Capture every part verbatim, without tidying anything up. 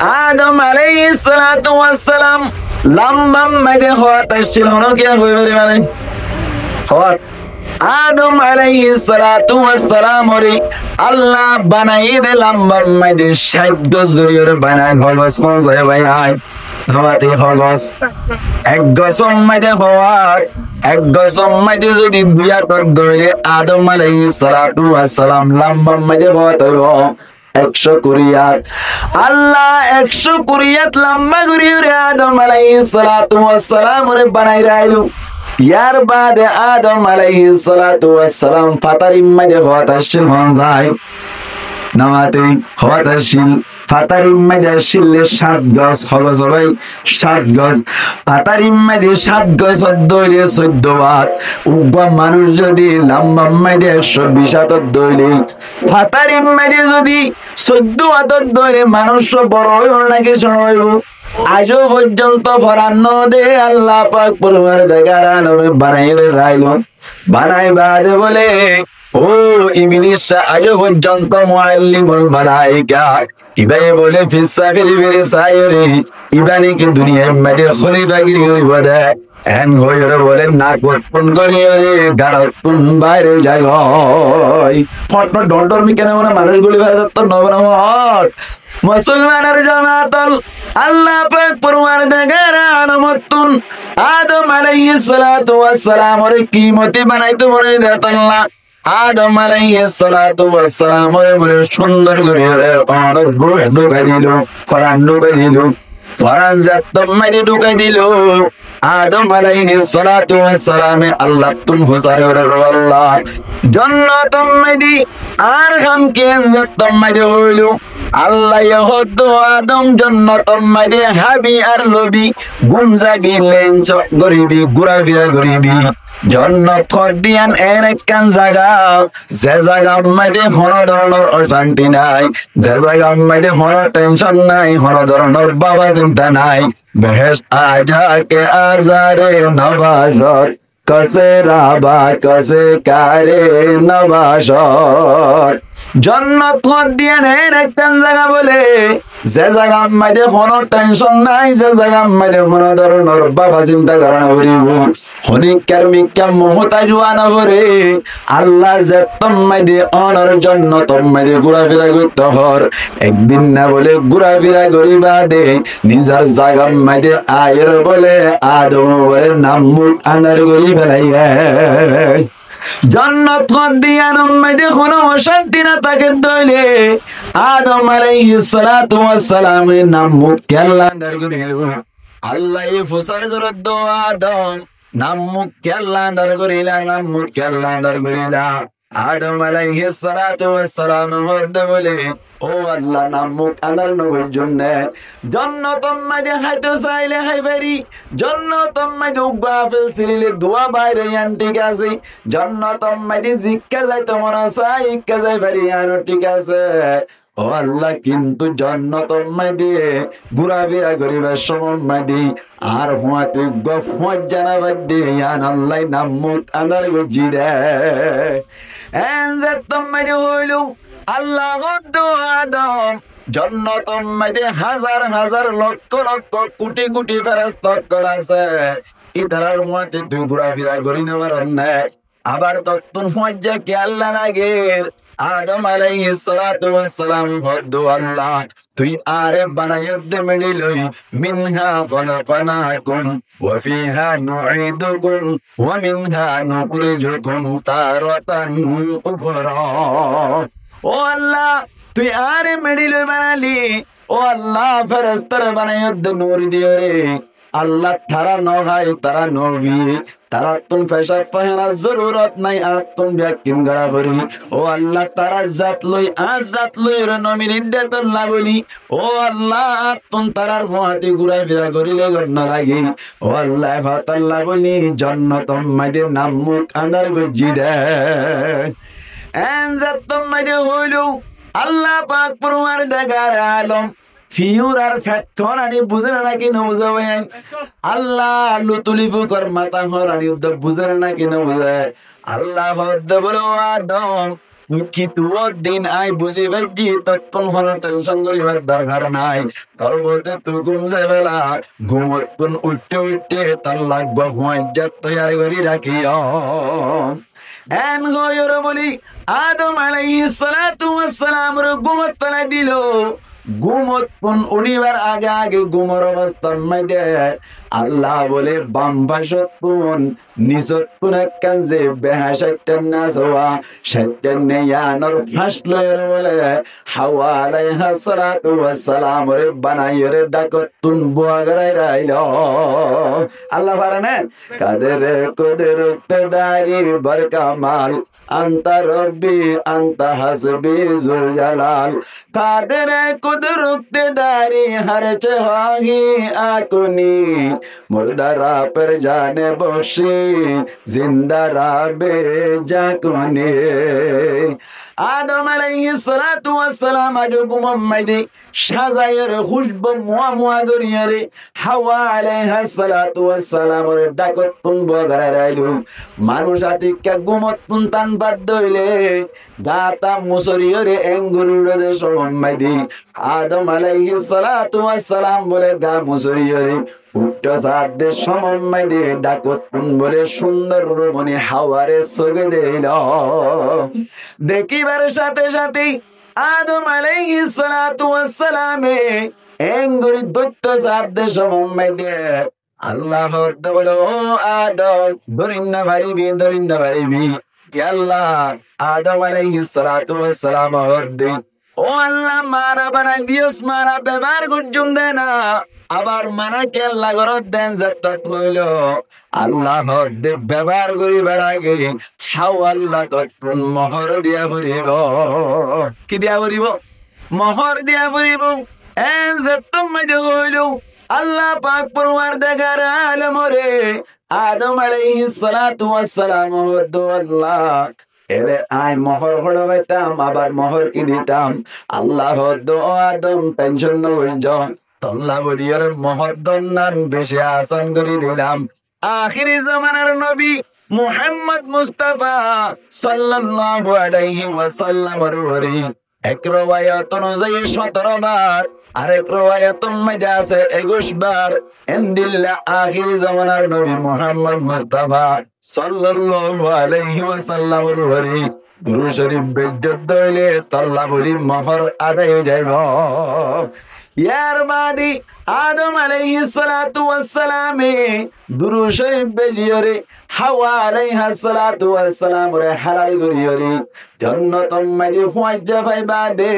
Adom alaihissalatu wassalam lamba maze hoót accíl, honó kiyá hoi faribá né? Hoót. Adom alaihissalatu wassalamoré Allah banaiyé dé lamba maze cáith gos gorí oré banaiyé, hó gos mone sai bái ai. Hoót hó gos. Ek gosor maze hoót, ek gosor maze zodi dui átot dóile Adom alaihissalatu wassalam lamba maze hoót óibo. Ekcó kuri át. Allah ekcó kuri át lamba gorí oré Adom alaihissalatu wassalamoré banai raiklo. Yar baade Adom alaihissalatu wassalam fátarir maze hoót accíl, hon zai? Namate hoót accíl. Fátarir maze accíl dé cáith gos, hó gos bái? Cáith gos. Fátarir maze cáith gosor dóile soiddó át. Uggwá manúic zodi lamba maze ekcó bic átot dóile, fátarir maze zodi soiddó átot dóile manúic boro óibo né kissú no óibo? Aijjó foijjonto foran no de, Allah pak forwardigare alome banai raiklo. Banai baade bóle, "Ó Iblis, aijjó foijjonto muallimul malaika, ibáye bóle fissá firi firi sai oré, ibá niki duniyar maze hólifagiri goríbo de." En hoi oré bóle nak ottún gorí oré, gal ottún bair ói zagói. Hoót no dor dor mikká ne mane manúic guli félai dóttor no bana hoót. Musolmanor jamaat ol, Allah pak forwardigare alomottún Adom alaihissalatu wassalamoré kimoti banaito mone dé tolla. Adom alaihissalatu wassalamoré bóle cúndor gorí oré onor ruh dhúkai dilo, foran dhúkai dilo. Foran zettót maze dhúkai dilo, Adom alaihissalatu wassalame Allattún fusár gorér, "Ó Allah, jonnotot maze añár ham ki?" Zettót maze hoóilo, Allaye hoódde, "Ó Adom, jonnotot maze hábi ar lobi, gúm zaibi, lencok goríbi, gúrafira goríbi." Jonnot hoódde yián en ekkán zaga, ze zagar maze honó dóronor ocánti nai, ze zagar maze honó thencon nai, honó dóronor bába sinta nai. Behesht ajá ke azare nabashot, kase rabá kase kare nabashot. Jonnot hoódde yián en ekkán zaga bóle, ze zagar maze honó thencon nai, ze zagar maze honó dóronor bába sinta gorá no foribó. Honikkár mikká muhtáj ówa no foré. Allah zettót maze onor jonnotot maze gúrafira goittó hoór, ek din na bóle gúrafira gorí baade nizor zagar maze aiyóre bóle Adome bóle nam muk andár gorí félaiye. Jonnot hoódde yiánor maze honó ocánti no táke dóile Adom alaihissalatu wassalame nam muk kiyólla andár gorí félaiye? Allaye fusár gorédde, "Ó Adom, nam muk kiyólla andár goríla, nam muk kiyólla andár goríla?" Adom alaihissalatu wassalame hoódde bóle, "Ó Allah, nam muk andár no goijjóm né. Jonnotot maze háito saile hái fari, jonnotot maze uggwá afel sirile duwá bair ói yián thík asé, jonnotot maze zikká zaito mone sai ikká zai fari, yiáno thík asé. Ó Allah, kintu jonnotot maze gúrafira goríbar cómot maze añár fúañti uggwá fúañijja no faidde, yián Allah nam muk andár goijjí dé." En zettót maze hoóilo, Allah hoódde, "Ó Adom, jonnotot maze házar házar, lokkó lokkó, kuthí kuthí feresta ókkol asé. Ítarar fúañti tui gúrafira gorí no faros né? Abar tottún fúañijja kiyólla lager?" Adom alaihissalatu wassalam hoódde, "Ó Allah, tui añáre banaiyós dé meçi loi, minha khalaqnakum wa fiha nu'idukum wa minha nukhrijukum taratan ukhra." Ó Allah, tui añáre meçi loi banaili, ó Allah, ferestare banaiyós dé nur diyóre. Allah, tará no hái, tará no fiyé, taráttun fecaf faihánar zorurot nái, añáttun bekkín gorá foribó. Ó Allah, tarár zat loi añár zat loiyóre no milidde tolla bóli, ó Allah, añáttun tarár fúañti gúrafira goríle gom no lage. Ó Allah, e hotálla bóli jonnotot maze nam muk andár goijjí dé. En zettót maze hoóilo, Allah pak forwardigare alom, fiyúrar feth hoónani buzé né náki no buzé bái? Allah, lutuli fukor matá hoónani uddá buzé né náki no buzé? Allah hoódde bóle, "Ó Adom, Ki tuwar din aññí buzí faijjí, tottún hono tension goríbar dorkar nái. Tor bóte tui gúm zai fela, gúmottún uiththé uiththé tor laggúa fuañijja toiyar gorí rakíyo. Eén hoiyóre bóli Adom alaihissalatu wassalamoré gúmot felai dilo. Gúmottún uçíbar age age gúmor obostár maze Allah bóle bam facottún nisottún ekkán ze beha caittanna asé, caittanna yíanor fañs loiyóre bóle Hawa alaihissalatu wassalamoré banaiyóre dhákottún búa goráiyore ailo. Allah fare né? Kadere kudrot dari barkamal, anta Rabbi, anta hasbi zul jalal. Kadere kudrot dari har ce hahi akuni, murda ra per jane boxi, zinda ra be ja kuni. Adom alaihissalatu wassalam aijjó gúmor maze cázaiyóre, kúcbu muá muá goríyore, Hawa alaihissalatu wassalamoré dhákottún búa goráiyore ailo. Manúic atikká gúmottún tan bar dóile, gáta musoriyóre enggori uçé de somot maze Adom alaihissalatu wassalam bóle gá musoriyóre uiththé saádde somot maze dhákottún bóle cúndor rumoni Haware sóge deilo. Dekíbar cáte cáte Adom alaihissalatu wassalame enggori dóitto saádde somot maze Allah hoódde bóle, "Ó Adom, dóri no faribi, dóri no faribi." Yalla, Adom alaihissalatu wassalam hoódde, "Ó Allah, mara banai diyós, mara bebohár goijjúm de na, abar mana kiyólla goródde?" Eén zettót hoilo, Allah hoódde, "Bebohár goríbar age Hawar lottóttun mohór diya foribó." Ki diya foribó? Mohór diya foribó. Eén zettót maze hoilo, Allah pak forwardigare alomoré Adom alaihissalatu wassalam hoódde, "Ó Allah, ére aññí mohór hoçé faitam, abar mohór ki ditam?" Allah hoódde, "Ó Adom, tension no goijjó, tolla bóliyoré mohór donnan beci asan gorí dilam." Ahéri zomanar nobi Muhammad Mustafa sallallahu alaihi wasallamor uore ek rowayot onuzayi sótoro bar, arek rowayot or maze asé ekuic bar. Endilla ahéri zomanar nobi Muhammad Mustafa sallallahu alaihi wasallamor uore durud corif bejjot dóile tolla bóli mohór adai ói zaibo. Yar baade Adom alaihissalatu wassalame durud corif bejiyóre Hawa alaihissalatu wassalamoré halal goríyore jonnotor maze fuañijja fai baade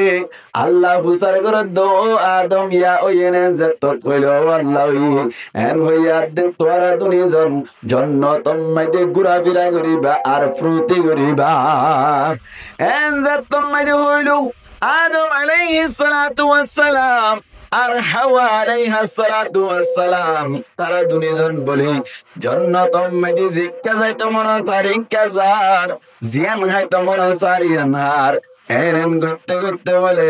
Allah fusár gorédde, "Ó Adom, yá óiye né?" Eén zettót hoilo, "Ó Allah, óiye." Eén hoiyé de, "Tuáñra dunizon jonnotor maze gúrafira goríba ar furti goríba." Eén zettót maze hoilo, Adom alaihissalatu wassalam ar Hawa alaihissalatu wassalam, tará dunizon bóli jonnotor maze zikká zaito mone sar ikká zar, ziyán háito mone sar iyán hár. Eén eén goitté goitté bóle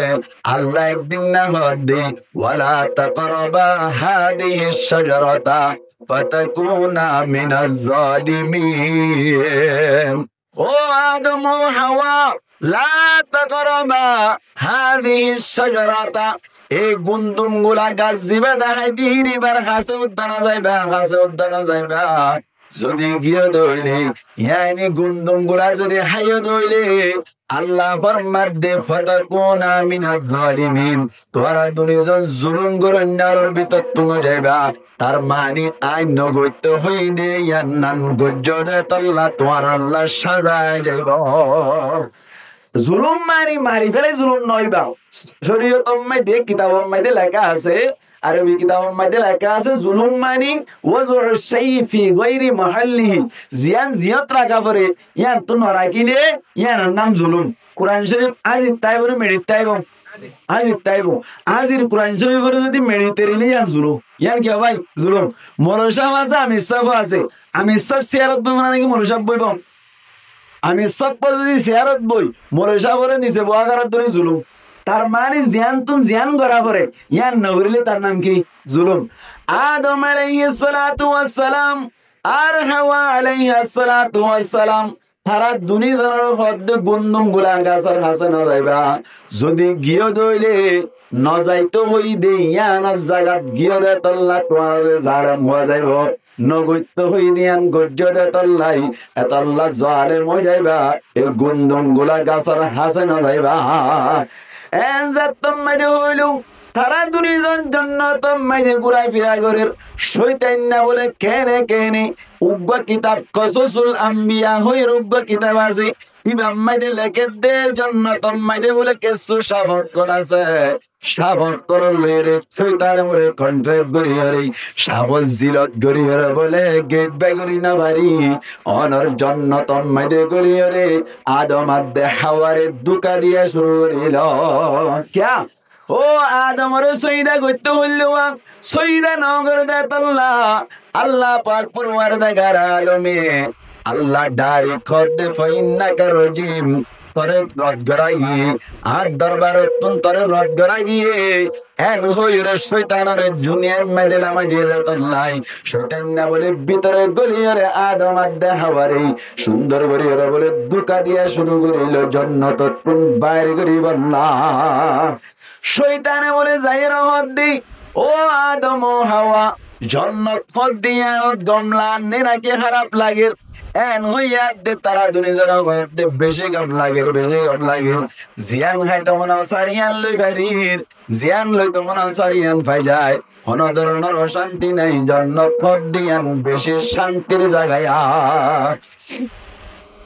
Allah ek din na hoódde, "Wala taqraba hadhihi shajarata fatakuna minaz zalimin." Ó Adom, ó Hawa, la taqraba hadhihi shajarata. Ei gundum gula gas zibá de háidibar hásé uddá no zaiba, hásé uddá no zaiba. Zodi giyó de óile, yáni gundum gula zodi háiyo de óile, Allah formadde, "Fatakuna minaz zalimin." Tuáñra dunizon zulum goróinna ólor bútottún ói zaiba. Tar mani aññí no goittó hoiyé, yían goijjó de tolla tuáñralla cáza zaibo. Zulum mani mari félai zulum no óiba. Córiyotor maze, kitabor maze leká asé, Arobi kitabor maze leká asé, zulum mani waz'u shay'i fi ghairi mahallihi, ziyán ziyót raká foré, yíantu no rakíle yíanor nam zulum. Kuran Corif áñzir táibo né meçit táibo? Áñzir táibo. Áñzir Kuran Coriforé zodi meçit erile yían zulum. Yían kiyá bái? Zulum. Moloi sáb asé, amir sáb asé. Amir sáb siyarot boibo né naki moloi sáb boibo? Amir sáb zodi siyarot boi, moloi sáboré nise boá goráddóri zulum. Tar mani ziyántun ziyán gorá foré, yían no goríle tar nam ki? Zulum. Adom alaihissalatu wassalam ar Hawa alaihissalatu wassalam tará duni zonore hoódde gundum gula gasór hásé no zaiba. Zodi giyó de óile, no zaito hoiyé de, yiánor zagat giyó de tolla tuáñrare zalem hua zaibo. No goitto hoiyé de yián goijjó de tolla, etolla zalem ói zaiba, e gundum gula gasór hásé no zaiba. En zettót maide hoilú, tará duni zon jonnotót maide gura fira gorér. Cóitanna bóle kene kene uggúa kitab Kososul Ambiya hoiyóre uggúa kitab asé. Ibár maide lekédde jonnotót maide bóle kessú caf ókkol asé. Caf ókkol loiyóre cóitane bóle kontrek goríyore, cafór zilot goríyore bóle geit bai gorí no fari. Onor jonnotót maide goríyore Adom adde Haware duka diya cúru gorílo. Kiyá? Ó Adomore sóida goitto hoilé wá, sóida no goré de tolla. Allah pak forwardegar alome, Allah dairek hoódde, "Fa innaka rajim." Tore rod gorá giyé, añár dorbarottún tore rod gorá giyé. En hoiyóre cóitanore duniyair maide lama diye de tolla, cóitanna bóle bútore goliyóre Adom adde Haware cúndor goríyóre bóle duka diya cúru gorílo jonnotottún bair goríbolla. Cóitane bóle zaiyóre hoódde, "Ó Adom, ó Hawa, jonnot hoódde yiánot gom lage né náki háraf lager?" En hoiyé adde tará duni zone hoódde, "Beci gom lager, beci gom lager. Ziyán háito mone sar yián loi farir, ziyán loito mone sar yián fai zai. Hono doronor ocánti nai, jonnot hoódde yián beci cántir zaga."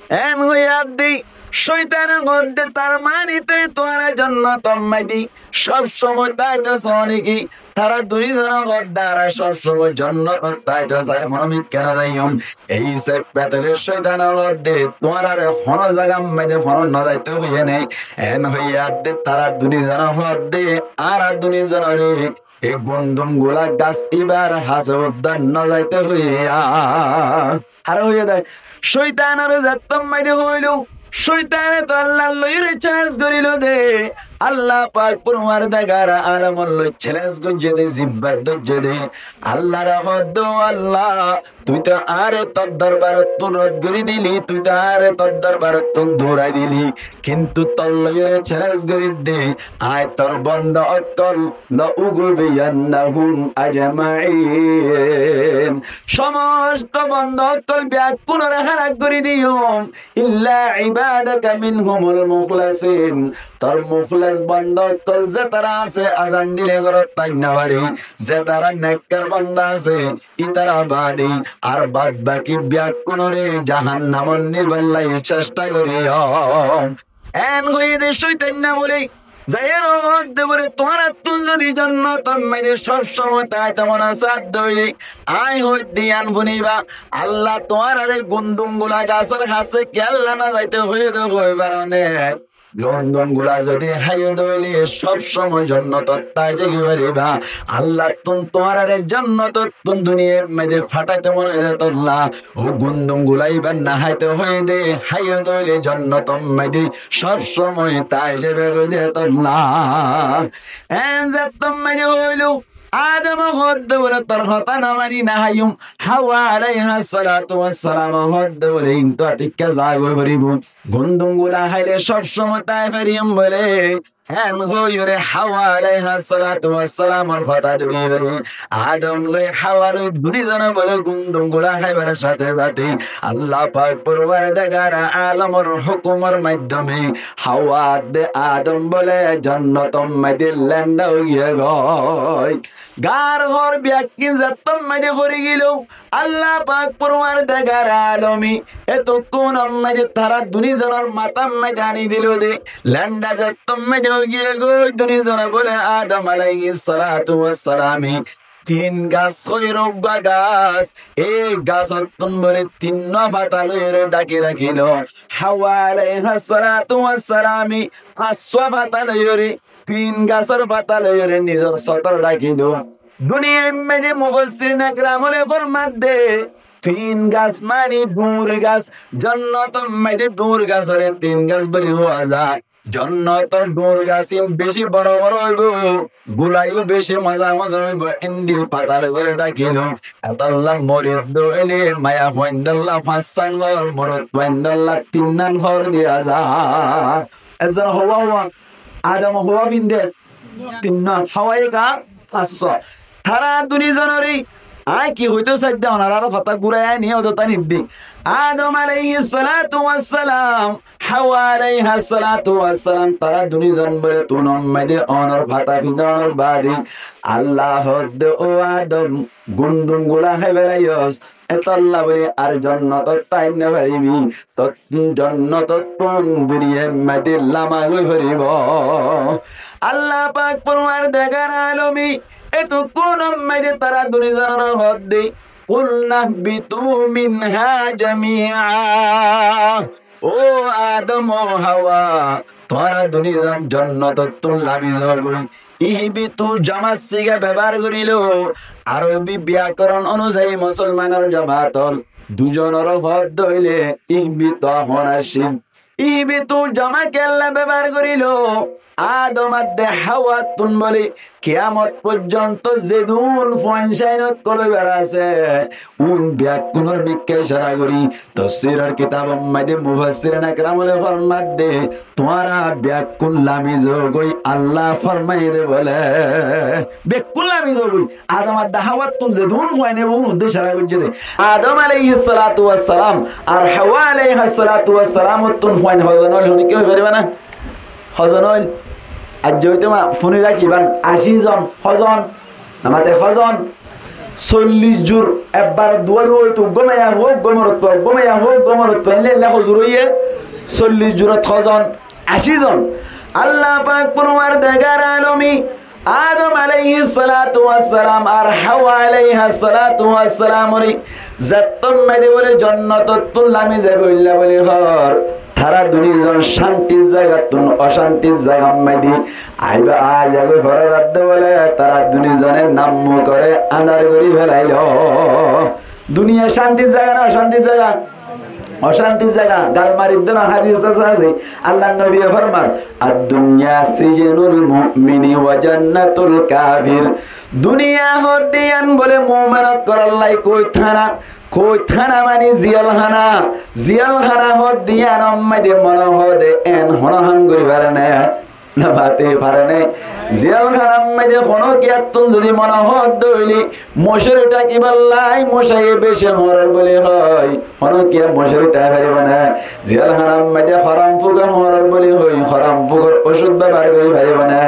En hoiyé adde cóitane hoódde, "Tar mani te tuáñra jonnotót maide sob somoi táito só né ki?" Tará duni zone hoódde, "Añára sob somoi jonnotót táito sai, hono mikká no zaiyum." Ei sep betele cóitane hoódde, "Tuáñrare hono zagat maide hono no zaito hoiyé né?" En hoiyé adde tará duni zone hoódde, "Añára duni zonore e gundum gula gas ibár hásé uddá no zaito hoiyé." Háraf óiye de. Cóitanore zettót maide hoilú, cóitane to Allar loiyóre céles gorílo de. Allah pak forwardegar alomor loi céles goijjé de, zibbat doijjé de. Allare hoódde, "Ó Allah, tui to añáre tor dorbarottún rod gorí dili, tui to añáre tor dorbarottún durai dili. Kintu tor loiyóre céles gorír de, añí tor bonda ókkol, la ughwiyannahum ajmain. Somosto bonda ókkol beggúnore hálak gorí diyum. Illa ibadaka minhumul mukhlasin. Tor mukhlas bonda ókkol zetará asé, azan dile górot táikka no fari, zetará nekkar bonda asé, ítara bade, ar bad baki beggúnore jahannamot nibálla cesta goríyum." En hoiyé de cóitanna bóle, zaiyóre hoódde bóle, "Tuáñrattún zodi jonnotót maide sob somoi táito mone sar de óile, añí hoóidde yián fúniba, Allah tuáñrare gundum gula gasór hásé kiyólla no zaito hoiyé de hoi faro né? Gundum gula zodi háiyo de óile sob somoi jonnotót táito fariba. Allattún tuáñrare jonnotóttun duniyair maide fátaito mone de tolla. Ó gundum gula ibár no háito hoiyé de, háiyo de óile jonnotót maide sob somoi táito fariba de tolla." En zettót maide hoilú, Adome hoódde bóle, "Tor hotá no mani no háiyum." Hawa alaiha salatu wassalam hoódde bóle, "Íntu atikka zagói foribó. Gundum gula háile sob somoi táito fariyum bóle." En hoiyóre Hawa alaiha salatu wassalamor hotá dóri dóri Adom loi Hawa loi duni zone bóle gundum gula háibar sáte sáte Allah pak forwardegar alomor hókumor maiddome Hawa adde Adom bóle jonnotor maide lenda ói giyé goi. Gar hór bekkín zettót maide fori giló, Allah pak forwardegar alome etukkúnor maide tará duni zonor matát maide aní dilo de. Lenda zettót maide ói giyé goi, duni zone bole Adom alaihis salatu wassalame tin gas hoiyóre uggwá gas, ei gasottún bole tinnwá fata loiyóre dhaki rakílo. Hawa alaihas salatu wassalame fañswá fata loiyóre, tin gasór fata loiyóre nizor sodor dhakílo. Duniyair maide mufassirin ekram ókkole formadde, tin gas mani dhuñr gas, jonnotor maide dhuñr gasóre tin gas buli hoó za. Jonnotor dhuñr gasi beci boro boro óibo, gulai yó beci moza moza óibo, endilla fatar gorí rakílou. Etolla morid óile maiyafuaindolla fañs sán hór, morotfuaindolla tin nán hór diya za. Ezzon Háwa, Háwa, Adom Háwa finde tin nán, Háwa eka fañs só. Tará duni zonoré añí ki hoitó saidde, onorare hotá gurai aní, ódota niddi. Adom alaihissalatu wassalam, Háwa alaihissalatu wassalam, tará duni zon bole tun ommaide onor fata fida onor badi Allah hoódde, "Ó Adom, gundum gula hái felaiyos, etolla buli ar jonnotot táin no faribi, tor jonnotottún duniyai maide lama goi foribo." Allah pak porwardegar alome etukkún ommaide tará duni zonore hoódde, "Qulna hbitu minha jamia." Ó Adom, ó Háwa, tuáñra duni zon jonnotottún lami zogói. Ihbitu jamar siga bebohár gorílou, Arobi biyakoron onuzayi musolmanor jamaat ól, dui zonore hoódde óile ihbitu hon accíl. Ihbitu jama kiyólla bebohár gorílou, Adom adde Háwattún bóli kiyamot foijjonto zedún fuain sáin ókkol óibar asé, un beggúnor mikká icára gorí tofsiror kitabor maidé mufassirine keramore formadde, tuáñra beggún lami zogói, Allah formaiyé dé bóle. Beggún lami zogói. Adom adde Háwattún zedún fuain óibo, un uddé icára goijjé dé. Adom alaihissalatu wassalam ar Háwa alaihissalatu wassalamottún fuain hozon óil, honíkka hoi faribá ná? Hozon óil? Aijja óite ma fúni rakíban, ací zon. Hozon? Namate hozon? Sollic zur. Ebbar duwa duwa óito, uggwá maiyafua, uggwá morotfua, uggwá maiyafua, uggwá morotfua, eilla eilla hozur óiye? Sollic zurot hozon? Ací zon. Allah pak porwardegar alome Adom alaihissalatu wassalam ar Háwa alaihissalatu wassalamoré zettót maidé bóle jonnotottún lami zaibo óilla bóli hoór, tará duni zon cántir zagattún ocántir zagat maidé aiba, aizagói forar adde bóle tará duni zone nam mukore andár gorí felailó. Duniya cántir zaga ná ocántir zaga? Ocántir zaga. Gal maridde ná, hádis asé, Allar nobiye formar, "Ad-dunya sijnul mu'mini wa jannatul kafir." Duniya hoódde yián bóle mumen ókkolor lai koit hána, koit hána mani ziyol hána, ziyol hána hoódde yián ommaide mone hoóde en hono ham gorí fare né? Namate fare né? Ziyol hánat maze honókiyattún zodi mone hoó de óile mocóri thakibar lai mocáye beci hoñrar buli hoó, honókiya mocóri thaki faribo né? Ziyol hánat maze horam fuke hoñrar buli hoó, horam fukor ocúd bebohar gori faribo né?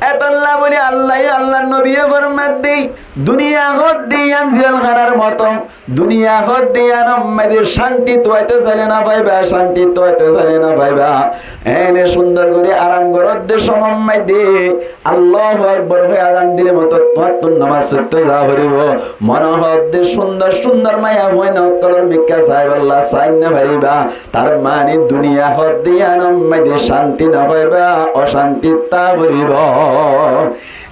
Etolla buli Allaye, Allar nobiye formaiyé de, duniya hoó de yián ziyol hánar moto. Duniya hoó de yiánor maze cánti tuáito sailé no faiba, cánti tuáito sailé no faiba. Ene cúndor gori aram goró de cómot maze Allahu Akbar hoi azan dile moto tuáñttún nomaz foitto za foribo. Mone hoó de cúndor cúndor maiyafuain ókkolor mikká saibálla sai no fariba. Tar mani duniya hoó de yiánor maze cánti no faiba, ocántit táa foribo.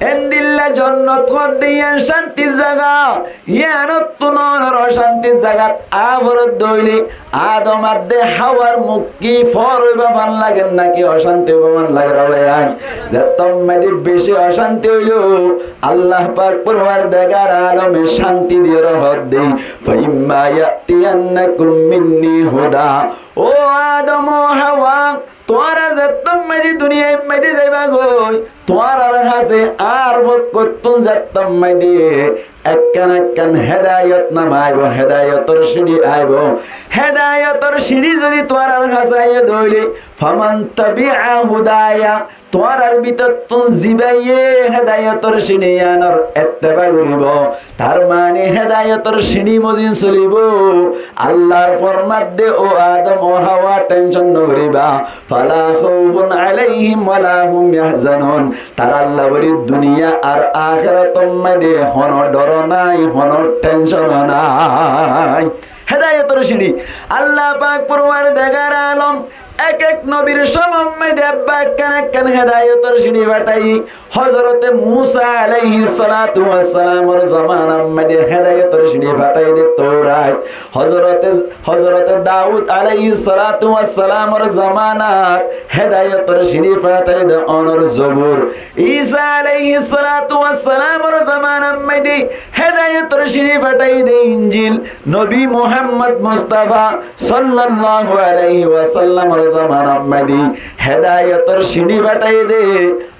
Endilla jonnot hoó de yián cántir zaga. Yiánottún onor ocántir zagat aá forot de óile Adom ar de Hawar muk ki for óiba fán lager náki ocánti óiba fán lager, ó báiyain? Zettót maze beci ocánti óilo, Allah pak Porwardegar alome cánti diyóre hoó de, "Fa imma ya'tiyannakum minni huda." Ó Adom, ó Hawa, tuáñra zettót maze duniyait maze zaiba goi, tuáñrar hañsé añár fokkóttun zettót maze ekkán ekkán hedayot nama aibo, hedayotor siñçi aibo. Hedayotor siñçi zodi tuáñrar hañsé aiyé de óile, "Faman tabi'a hudaya", tuáñrar bútottún zibáye hedayotor siñçi yiánor etteba goribo, tar mani hedayotor siñçi mozin solibo. Allar formaiyé de, ó Adom, ó Hawa, thenshon no goriba. "Fala khawfun alaihim wala hum yahzanun." Taralla buli duniya ar akérator maze hono dhor nai, hono thenshon nai. Hedayotor siñçi. Allah pak Porwardegar alom Ek ek nobir cómot maze Alla ekkán ekkán hedayotor siñçí fathaiye. Hozorote Musa alaihissalatu wassalamor zomanat maze hedayotor siñçí fathaiye de Tourat. Hozorote, Hozorote Daud alaihissalatu wassalamor zomanat hedayotor siñçí fathaiye de onor Zobur. Isa alaihissalatu wassalamor zomanat maze hedayotor siñçí fathaiye de Injil. Nobi Muhammad Mustafa sallallahu alaihi wasallamor zomanat maze hedayotor siñçí fathaiye de.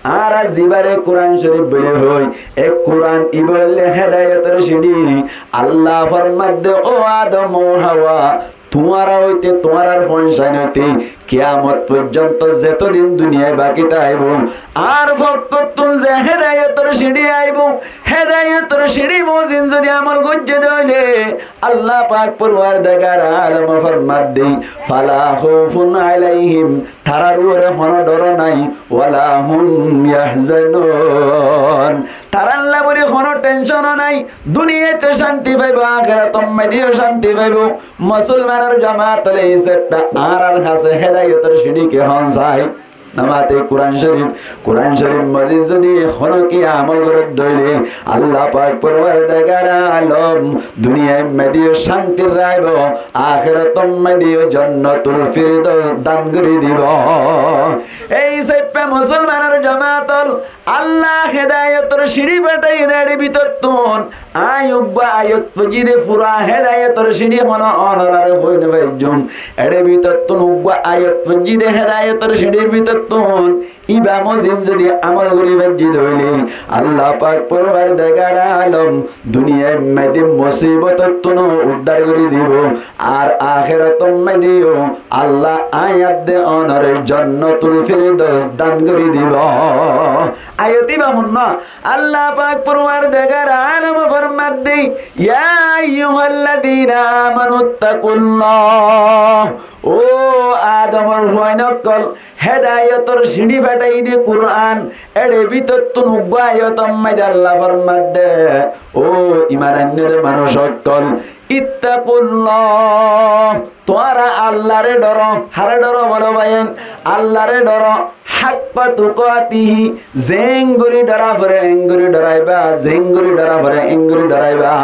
Añára zibare Kuran Corif buli hoi, e Kuran ibá óilde hedayotor siñçí. Alla formadde, ó Adom, ó Hawa, tuáñra óite, tuáñrar foncáin óite kiyamot foijjonto zetodin duniyai baki táibo, añár fokkottún ze hedayotor siñçí aibo, hedayotor siñçí mozin zodi amol goijjé de óile, Alla pak Porwardegar alom formadde, "Fala khawfun alaihim", tarár uore hono dor nai, "wala hum yahzanun", tarálla buli hono tension nai, duniyait cánti faibo, akherator maze yó cánti faibo. Musolmanor jomaat ókkol, e hísafe añárar hañsé hedayotor siñçí ki hon sai? Namate Kuran Corif, Kuran Corif mozin zodi hono ki amol gorer de óile, Alla pak Porwardegar alom duniyait maze yó cánti raibo, akherator maze yó Jannatul Firdaus dan gori dibo. E hísafe musolmanor jomaat ókkol, Alla hedayotor siñçí fathaiye de, er bútottún añí uggwá ayat foijjí de fura hedayotor siñçí hono onorare hoi no faijjum. Er bútottún uggwá ayat foijjí de hedayotor siñçír bútottún ibá mozin zodi amol gori faijjí de óile, Alla pak Porwardegar alom duniyait maze musibotottún uddar gori dibo, ar akherator maze yó Alla añí ar de onore Jannatul Firdaus dan gori dibo. Ayat ibá hunno, Alla pak Porwardegar alom formadde, "Ya ayyuhalladina amanu ittaqullah." Ó Adomor fuain ókkol, hedayotor siñçí fathaiye de Kuran, er bútottún uggwá ayat maze Alla formadde, "Ó iman ainné de manúc ókkol, ittaqullah, tuáñra Allare doro." Hare doro bolo báiyain? Allare doro. "Hakka tukatihi", zeén gori dora fore eén gori doraiba, zeén gori dora fore eén gori doraiba.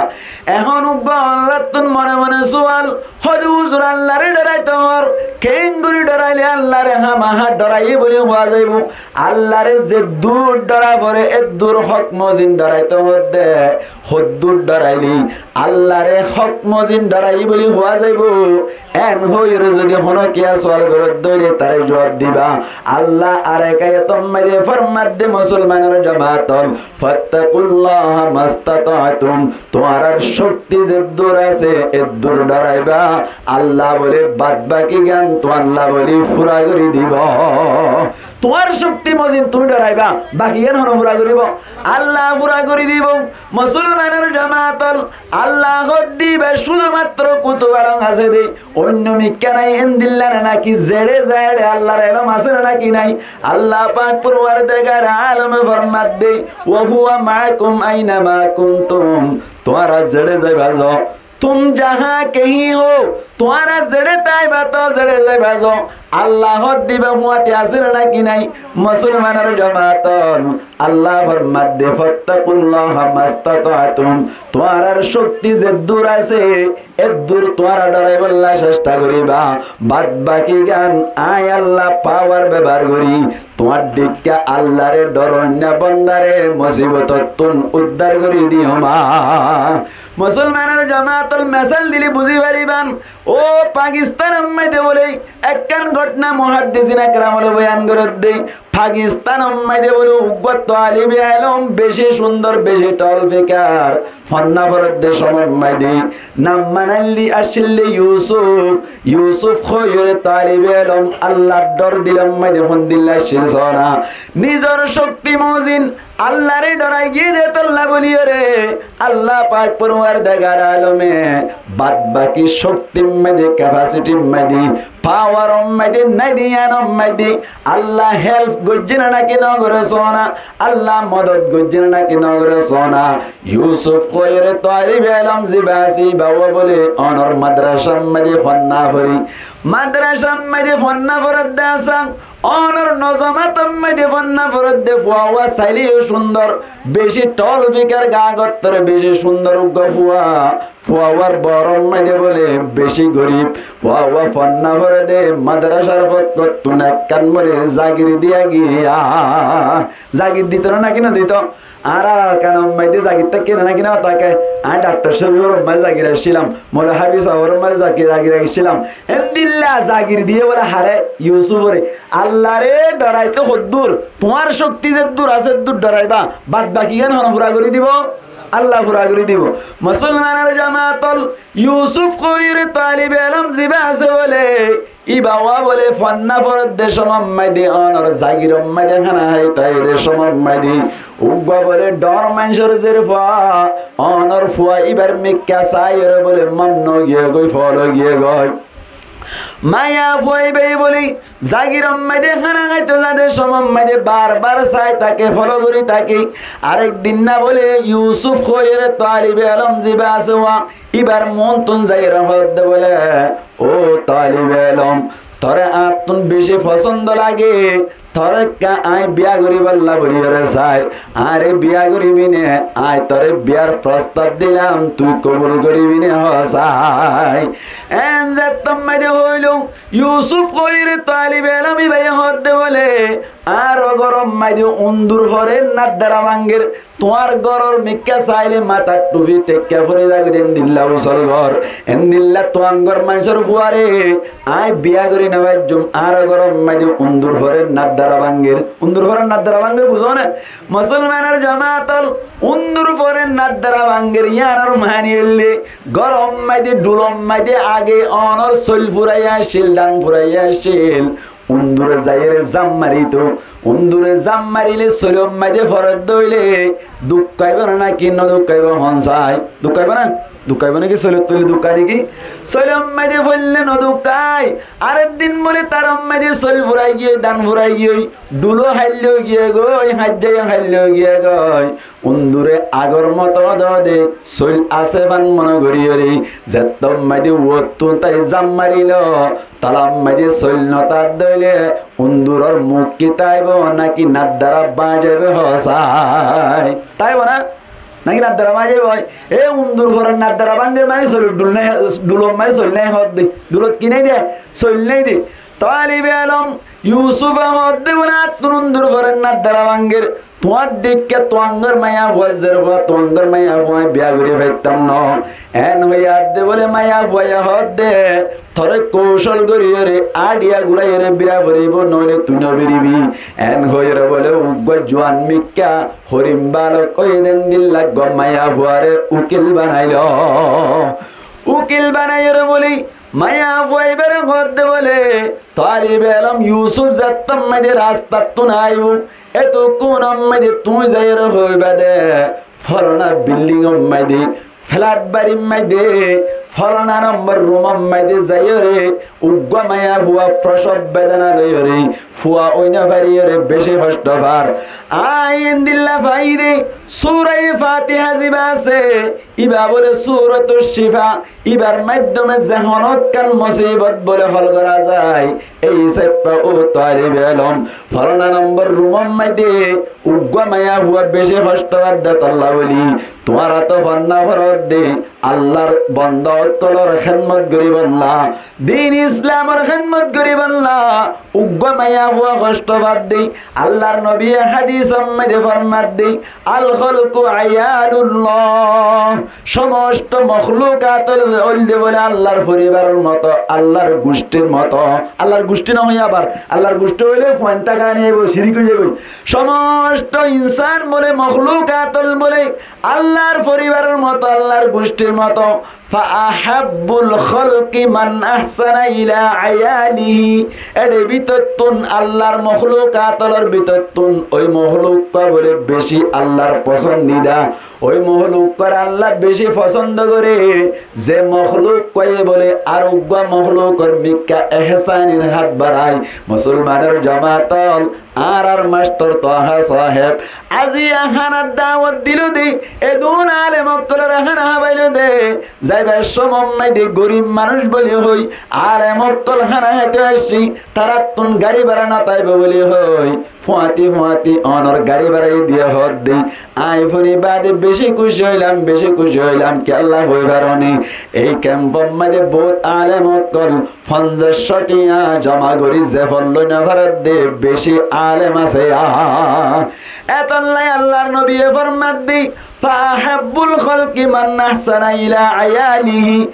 Ehón uggwá onorattún mone mone sual, hode huzur, Allare doraito hoór, keén gori doraile Allare hámaha doraiyé buli hoó zaibo? Allare zeddur dora fore eddur hók mozin doraito hoódde, hoddúr doraile Allare hók mozin doraiyé buli hoó zaibo? Eén hoiyóre zodi hono kiyá sual gorer de óile tare juab diba. Alla arek ayat maze formadde, musolmanor jomaat ókkol, "Fattaqullaha mastata'tum", tuáñrar cókti zeddur asé eddur doraiba. Alla bóle bad baki gán tuáñlla bóle fura gori dibo. Tuáñr cókti mozin tuñí doraiba, baki gán hone fura goribo? Alla fura gori dibo. Musolmanor jomaat ókkol, Alla hoódde ibá cúdu matro kutubalong asé de, oinno mikká nai, endilla naki zeçe zai de Allar elóm asé naki nai? Alla pak Porwardegar alome formadde, "Wa huwa ma'akum aina ma kuntum." Tuáñra zeçe zaiba zo, "Tum jahan kahin ho", tuáñra zeçe táiba to, zeçe zaiba zo, Alla hoódde ibá fúañti asé naki nai? Musolmanor jomaat ókkol, Alla formadde, "Fattaqullaha mastata'tum", tuáñrar cókti zeddur asé, eddur tuáñra doraibálla cesta goriba. Bad baki gán añí Alla pawar bebohar gori tuáñr dhikká Allare doroinna bondare musibotottún uddar gori diyum. Musolmanor jomaat ókkol, mesal dile buzi fariban. Ó Pakistanor maze bóle ekkán gótna muhaddisin ekram ókkole boyan gorer de. Pakistanor maze bóle uggwá talibe elóm beci cúndor, beci tol fikar, fonná forer de cómot maze nam manailde accíl de Yusuf. Yusuf hoiyóre talibe elóm Allar dor dilor maze hondilla accíl sóna. Nizor cókti mozin Allaré dhorai giyé de tolla bóliyoré, Allah pak forwardegar alome bad baki coktir maze, kefasitir maze, pawaror maze, nai de iyanor maze Allah help goijjé né naki no goré sóna, Allah modot goijjé né naki no goré sóna. Yusuf hoiyóre talibe elom ziba asé, íba bóle onor madrasar maze fonná fori, madrasar maze fonná foredde asé, onor nozomator maze fonná foredde fua uwa saileyó cúndor, beci thol fikar, gagottor beci cúndor uggwá fua. Fua uwar boror maze bóle beci gorib, fua uwa fonná forede, madrasar fokkottún ekkán bóle zagir diya giyé. Zagir dito né naki no dito? Añárar Arkanor maze zagir táke né naki no táke? Añí daktor córifor maze zagir aiccílam, moulovi sábor maze zagir, zagir aiccílam. Héndilla zagir diyé bóle haré? Yusuforé. Allaré dhoraito hoddúr, tuáñr cokti zeddúr asé eddúr dhoraiba, bad bakigán hone fura gorí dibo? Allah fura gorí dibo. Musolmanor jamaat ol, Yusuf hoiyóre talibe elom ziba asé bóle, íba uwa bóle fonná foredde cómot maze, onor zagirot maze, hána háito aiyé de cómot maze, uggwá bóle dhoóñr maincór zér fua, onor fua íbar mikká saiyóre bóle mamnun ói giyé goi, fol ói giyé goi. Maiyafua íba bóle zagirot maze hána háito zade cómot maze bar bar sai táke, folo gorí táke. Arek din na bóle Yusuf hoiyóre talibe elom ziba asé uwa, íbar muúntun zaiyóre hoódde bóle, "Ó talibe elom, toré añáttun beci fosóndo lage, toré ekká añí biya goríbolla bóliyoré sai. Añáre biya goríbi né? Añí toré biyar frostob dilam, tui kobul goríbi né hoó sai." Eén zettót maze hoóilo, Yusuf hoiyóre talibe elom íbaye hoódde bóle, "Añár górot maze undur forer, naddara bánger. Tuáñr góror mikká sailé matar thufi theikká fori zagói de, endilla usol gór. Endilla tuáñgor maincór fuaré añí biya gorí no faijjum. Añár górot maze undur forer, naddara bánger." Undur forer, naddara bánger buzó né? Musolmanor jamaat ol, undur forer, naddara bánger, iyanor mani óilde górot maze, dhulot maze age onor sóil furaiya accíl, dhan furaiya accíl. Undure zaiyóre zam marito. Undure zam marile sóilor maze foredde óile duk faibo né naki no duk faibo, hon sai? Duk faibo né? Duk faibo naki? Sóilor tuli duk fai naki? Sóilor maze foille no duk fai. Arek din bóle taror maze sóil furai giyói, dhan furai giyói, dhulo háilla ói giyé goi, háijja yó háilla ói giyé goi. Undure agor moto dode sóil asé fán mone goríyoré, zettót maze uottún tai zam marilo, tolat maze sóil no táke de óile unduror muk ki táibo naki naddara báñc aibo, hoó sai? Táibo né? Naki naddara báñc aibo? E undur forer naddara bánger mani sóilor dhul nái, dhulor maze sóil nái hoódde. Dhulot ki nái de? Sóil nái de. Talibe elom Yusufe hoódde bóle, "Añáttun undur forer naddara bánger. Tuáñr dhikká tuáñgor maiyafuar zér fua, tuáñgor maiyafuar biya gorí faittam no." Eén hoiyóre bóle maiyafuaye hoódde, "Toré koucol goríyoré, aidhiya guraiyóre bira foribó, noóile tui no biribi." Eén hoiyóre bóle uggwá juan mikká horim balok óiye de endilla uggwá maiyafuaré ukil banailo. Ukil banaiyóre bóle maiyafua íbaré hoódde bóle, "Talibe elom Yusuf zettót maze rastattún aibo, ettót kúnot maze tuñí zaiyóre hoiba de, folana bildingor maze, flat barir maze, folana nombor rumor maze zaiyóre uggwá maiyafua prosob bedona loiyóre, fua ói no fariyóre beci hoctho far." Añí endilla fai de, Suraye Fatiha ziba asé, íba bóle Suratu Cifa, íbar maiddome ze honókkán musibot bóle hól gora zai, ei hísafe ó talibe elom, folana nombor rumor maze uggwá maiyafua beci hoctho far de tolla bóli, tuáñra to fonná foredde, Allar bonda ókkolor hédmot goríbolla, din Islamor hédmot goríbolla, uggwá maiyafua hoctho far de. Allar nobiye hádisor maze formadde, "Al kholku iyalullah." Somosto moklukat óilde bóle Allar foribaror moto, Allar gucthir moto. Allar gucthi no hoiya abar, Allar gucthi óile fuain táka nái, ebo cirik ói zaibo. Somosto insán bóle, moklukat ól bóle Allar foribaror moto, Allar gucthir moto. Fa ahabbul kholki man ahsana ila ayalihi. Ede bútottún, Allar mohlukatólor bútottún ói mohluk bóle beci Allar fosondida. Ói mohluk óre Allah beci fosóndo goré, ze mohluk óye bóle ar uggwá mohlukor mikká ehsanir hát barai. Musolmanor jomaat ól, añárar mastor Toha sáheb aijja hánar dawot dilo de, edún alem ókkolore hána hábailo de, zaibar cómot maze gorib manúc bóli hoi, alem ókkol hána háito aiccí, tarattún gari bára no táibo bóli hoi, fuáñti fuáñti ónor gari bára diye hoódde, añí fúni bade beci kúci óilam, beci kúci óilam, kiyólla hoi faróni, ei kempor maze bout alem ókkol fonzaic cót tiañ zoma gorí zefon loi no faredde beci alem asé. Etolla Allar nobiye formadde, fa ahabbul kholki man ahsana ila ayalihi.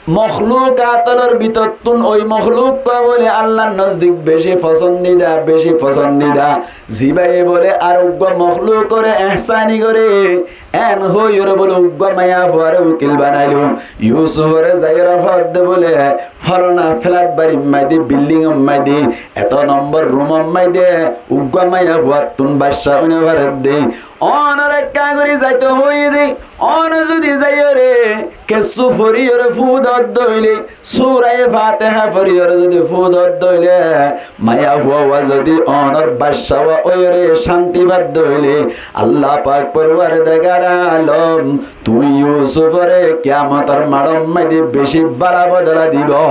Mohlukatólor bútottún ói mohluk bóle Allar nozdik beci fosondida, beci fosondida. Zibaye bóle ar uggwá mohlukore ehsani goré, en hoiyóre bóle uggwá maiyafuare ukil banailo. Yusufore zaiyóre hoódde bóle, fólana flat barir maze, bildingor maze, eto nombor rumor maze uggwá maiyafuattún bacca ói no faredde. Ónore ekká gorí zaito hoiyé de, óne zodi zaiyóre kessú foriyóre fúdodde óile, Suraye Fateha foriyóre zodi fúdodde óile, maiyafua zodi ónor bacca óiyóre cánti fadde óile, Allah pak forwardigare alom, tuñí Yusufore kiyamotor maçor maze beci bála bodola dibo.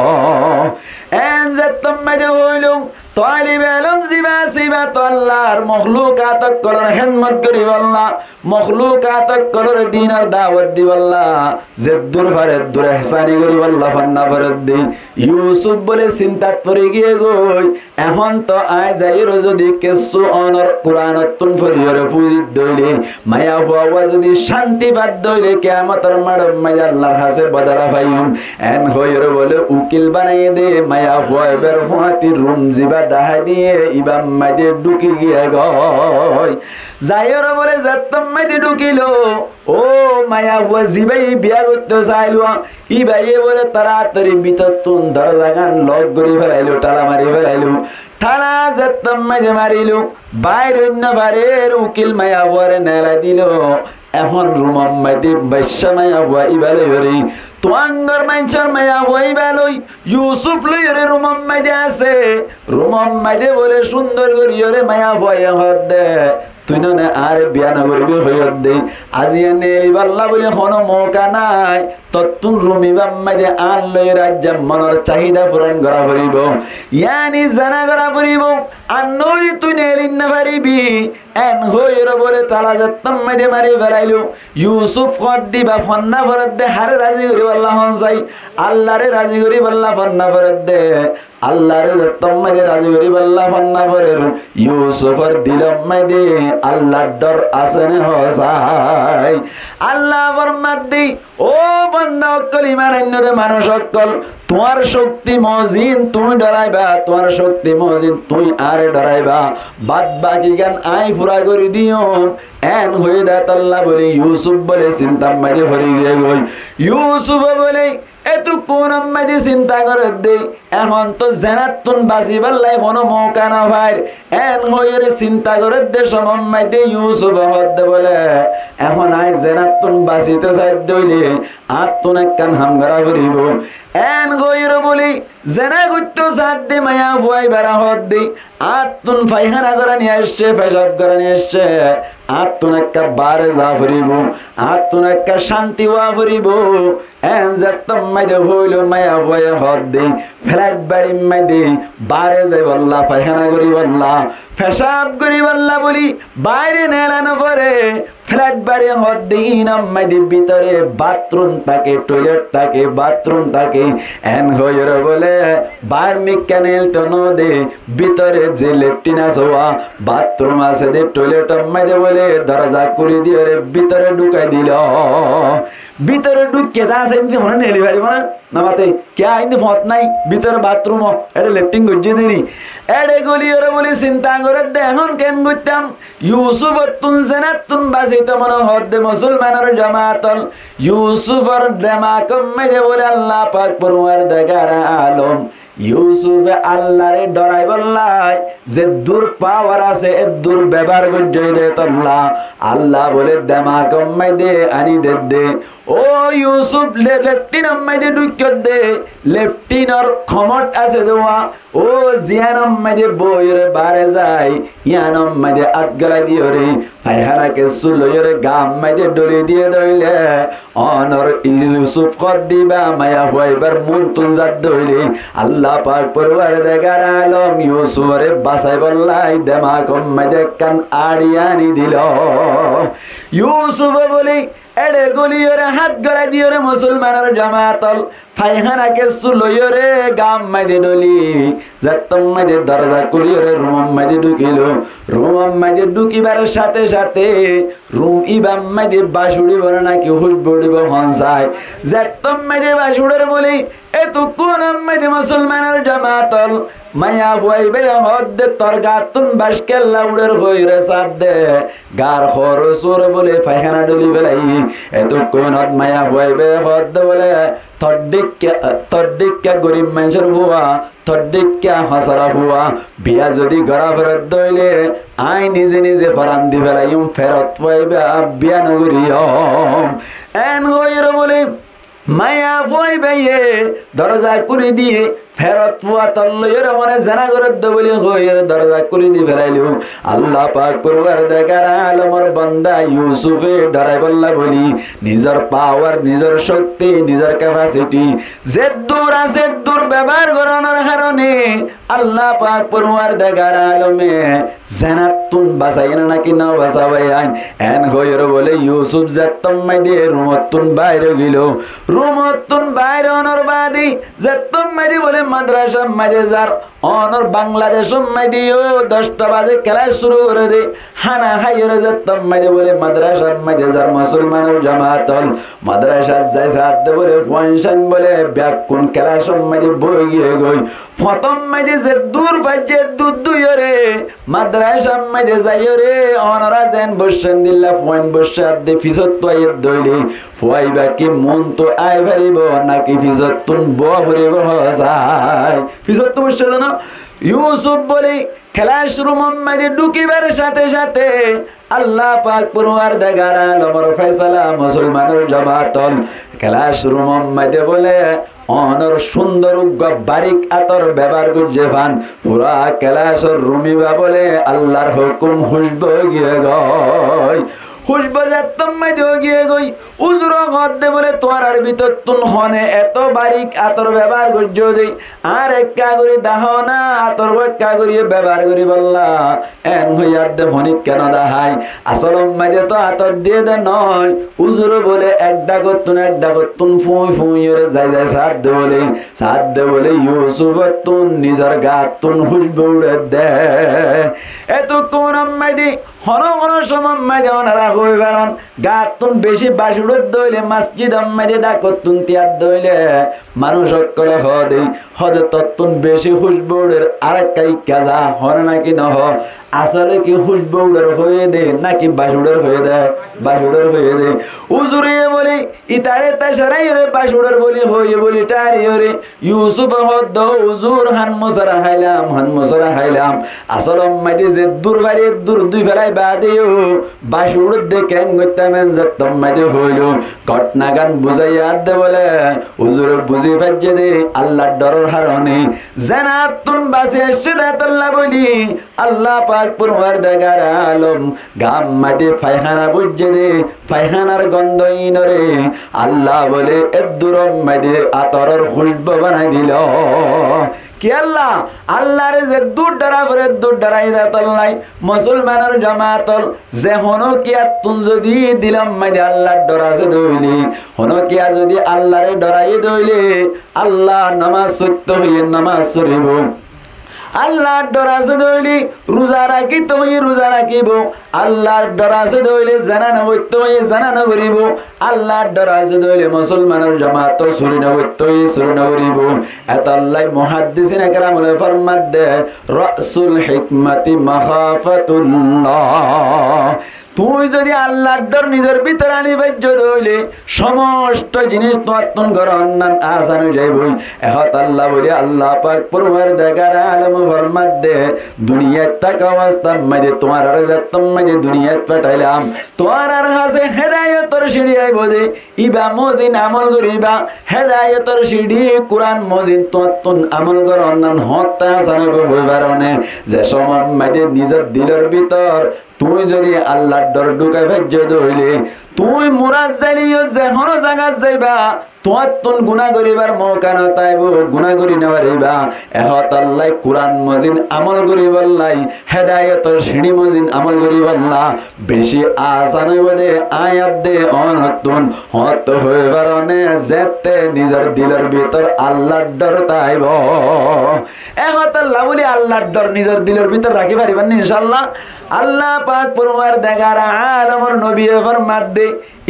En zettót maze hoilum, talibe elom ziba siba to Allar mohlukat ókkolor hédmot goríbolla, mohlukat ókkolore dinor dawot dibolla, zeddúr fare eddúr ehsani goríbolla fonná foredde. Yusuf bóle sintat fori giyé goi, ehón to añí zaiyóre zodi kessú ónor Kuranottún foriyóre fúdidde óile, maiyafua zodi cánti fadde óile, kiyamotor maçor maze Allar hañsé bodola faiyum. En hoiyóre bóle ukil banaiyé de, maiyafua ibár fuáñti rum ziba dahái diyé, ibár maze dhuki giyé goi. Zaiyóre bóle zettót maze dhukilo, ó maiyafua zibaye biya goitto sailo, ibaye bóle toratori bútottún dorzagan lok gorí felailo, tala mari felailo. Tala zettót maze marilo, bair ói no farer, ukil maiyafuare neelai dilo. Ehón rumor maze bacca maiyafua iba loiyóre, tuáñgor maincór maiyafua iba loi, Yusuf loiyóre rumor maze asé. Rumor maze bóle cúndor goríyóre maiyafuaye hoódde, tui none añáre biya no goríbi hoiyódde, aijja neelibálla bóle honó mouka nái, tottún rum ibár maze añár loiyóre aijja monor cahida furon gorá foribó, yáni zena gorá foribó, ar noóile tui neeli no faribi. En hoiyóre bóle tala zettót maze mari felailo. Yusuf hoódde iba fonná foredde, hare razi goríbolla hon sai, Allare razi goríbolla fonná foredde. Allare zettót maze razi goríbolla fonná forer, Yusufor dilor maze Allar dhor asé né hosái? Allah formadde, ó banda ókkol, iman ainno de manúc ókkol, tuáñr cókti mozin tuñí dhoraiba, tuáñr cókti mozin tuñí añáre dhoraiba, bad bakigan añí fura gorí diyum. En hoiyé de tolla bóle Yusuf bóle sintar maze fori giyé goi. Yusufe bóle etukkúnor maze sinta goredde, ehón to zenattún basibálla honó mouka no fair. En hoiyóre sinta goredde cómot maze Yusufe hoódde bóle, ehón añí zenattún basito saidde óile, añáttun ekkán ham gorá foribó. En hoiyóre bóle zena goitto saidde maiyafua ibare hoódde, añáttun faihána gorani aiccé, fecaf gorani aiccé, añáttun ekká baáre za foribó, añáttun ekká cánti ówa foribó. En zettót maze hoilo, maiyafuaye hoódde, flat barir maze baáre zaibolla, faihána goríbolla, fecaf goríbolla bóli baire neela no fore. Flat bari hoódde inor maze bútore bathroom táke, toilet táke, bathroom táke. En hoiyóre bóle bair mikká neelto no de, bútore ze letrin asé, bathroom asé de, toiletor maze bóle dorza kúli diyóre bútore dhukai dilo. Bútore dhukké de asé, indi honó neeli faribó na? No mate, kiyá indi fot nai, bútore bathroom, ere letrin goijjé de ni. Éçe góliyóre bóli sinta gorédde, ehón keén goittám? Yusufottún, zenattún basitó mone hoódde musolmanor jomaatól. Yusufor demakor maze bóli Allah pak forwardegar alom, Yusufe Allaré dhoraibolla zeddúr pawar asé, eddúr bebohár goijjé dé tolla. Allah bóli demakor maze aní dedde. Ó Yusuf, le-, leftinor maze dhukkódde, leftinor komot asé dé uwá. Ó ziyánor maze boiyóre baáre zai, yíanor maze át gólai diyóre, faihána kessú loiyóre gaar maze dhóli diyé dóile, onor Yusuf hoódde íba maiyafua íbar muúntun zadde óile, Allah pak forwardegar alom Yusuforé basaibólla demakor maze ekkán añçí aní dilo. Yusufe bóli éçe góliyóre hát gólai diyóre musolmanor jomaatól faihána kessú loiyóre gaar maze dhóli, zettót maze dorza kúliyóre rumor maze dhukílo. Rumor maze dhukíbar sáte sáte rum íbar maze bac uçíbo né náki húcbu uçíbo, hon sai. Zettót maze bac uçér bóli, etukkúnor maze musolmanor jomaatól maiyafua íbaye hoódde, tor gaattún bac kiyólla uçér hoiyóre saádde, gaar hoór suore bóli faihána dhóli félaiyi. Etukkúnot maiyafua íbaye hoódde bóle, tor dhíkka, tor dhíkka gorib maincór fua, tor dhíkka hosara fua, biya zodi gorá foredde óile, aññí nize nize foran di félaiyum, ferot fua íba biya nogoríyum. Eén hoiyóre bóli maiyafua íbaye dorza kúli diyé, ferot fua tor loiyóre hone zená gorédde bóli hoiyóre dorza kúli di félailo. Allah pak forwardegar alomor bonda Yusufe dhoraibolla bóli nizor pawar, nizor cókti, nizor kefasiti zeddúr asé eddúr bebohár gorónor haróne Allah pak forwardegar alome zenattún basaiyé né náki no basaibói ain. Eén hoiyóre bóli Yusuf zettót maze rumottún bair ói gílo. Rumottún bair ónor baade zettót maze bóli madrasar maze zar, onor Bangladecór maze yó doc ta baze kelas cúru goré dé. Hána háiyóre zettót maze bóli madrasar maze zar musolmanor jomaatól, madrasat zai saádde bóli fuain cán bóli bekkún kelasór maze boi giyé goi. Fotór maze zeddúr faijjé eddúr dúiyore, madrasar maze zaiyore, onora zeén boiccé endilla fuain boiccé adde fisóttu aiyér dóile, fua íba ki muúntu ai faribó náki fisóttun bówa foribó hoó sai? Fisóttu boiccé dé no? Yusuf bóli kelas rumor maze dhukíbar sáte sáte Allah pak forwardegar alomor faisala musolmanor jomaatól kelas rumor maze bóle onor cúndor uggúa barík ator bebohár goijjé fán, fura kelasor rum íba bóle Allar hókum húcbu ói giyé goi. Húcbu zettót maze ói giyé goi, uzure hoódde bóle, tuáñrar bútottún hone eto barík ator bebohár goijjó dé, añáre ekká gorí dahó na, ator ekká gorí bebohár goríbolla. Eén hoiyé adde honikká no dahái. Asolor maze to ator diyé dé noó. Uzure bóle ek dhákottún ek dhákottún fuñi fuñiyóre zai zai saádde bóle, saádde bóle Yusufottún nizor gaattún húcbu uçédde. Etukkúnor maze honó honó somor maze onora hoi faron, gaattún beci bac uçédde óile, masjidor maze dhákottún tíyadde óile, manúic ókkole hoó dé, hoó dé tottún beci húcbu uçér arekka ikká za, hoó né náki nohó? Asole ki húcbu uçér hoiyé dé náki bac uçér hoiyé dé? Bac uçér hoiyé dé. Uzure bóli, itare tácaraiyóre bac uçér bóli hoiyé bóli tháriyoré Yusufe hoódde, ó uzur, hán musara háilam, hán musara háilam. Asolor maze zeddúr fari eddúr dúi félai baade yó bac uçédde keén goittám, eén zettót maze hoiló. Gótnagán buzáiya adde bóle, uzure buzí faijjé dé, Allar dhoror haróne zenattún basi aiccé dé tolla bóli, Allah pak forwardegar alom gaar maze faihána boijjé dé, faihánar gondo íinoré Allah bóle eddúror maze atoror húcbu banai dilo. Kiyólla? Allare zeddúr dhora foré eddúr dhoraiye dé tolla. Musolmanor jomaatól, ze honókiyattún zodi dilor maze Allar dhor asé dé óile, honókiya zodi Allare dhoraiye dé óile, Allah nomaz foitto hoiyé, nomaz foribó. Allar dor asé de óile ruza rakíto hoiye ruza rakíbo. Allar dor asé de óile zena no goitto hoiye zena no goribo. Allar dor asé de óile musolmanor jamaat ot suri no goitto hoiye suri no goribo. Etollá muhaddisine keramule formadde, "Ra'sul hikmati makhafatullah." Tuñí zodi Allar dor nizor bútore aní faijjó de óile, somosto jinis tuáñttun goronnan asan ói zaiboi. Ehótolla bóli Allah pak forwardegare alome formadde, duniyait táka obostár maze tuáñrare zettót maze duniyait fatailam, tuáñrar hañsé hedayotor siñçi aibo de, íba mozin amol goriba, hedayotor siñçi Kuran mozin tuáñttun amol goronnan hoñtte asan óibo hoi faróne, ze somot maze nizor dilor bútor tuñí zodi Allar dor dhukai faijjó de óile, tuñí murat zaileyó ze hono zagat zaiba, tuáñttun guná goribar mouka no táibo, guná gori no fariba. Ehótolla Kuran mozin amol goribolla, hedayotor siñçi mozin amol goribolla beci asan óibo de, añí adde onottun hoñtte hoi faróne, zette nizor dilor bútor Allar dor táibo. Ehótolla bóli Allar dor nizor dilor bútor rakí faribán ni, inshaAllah? Allah pak forwardegare alomor nobiye formadde,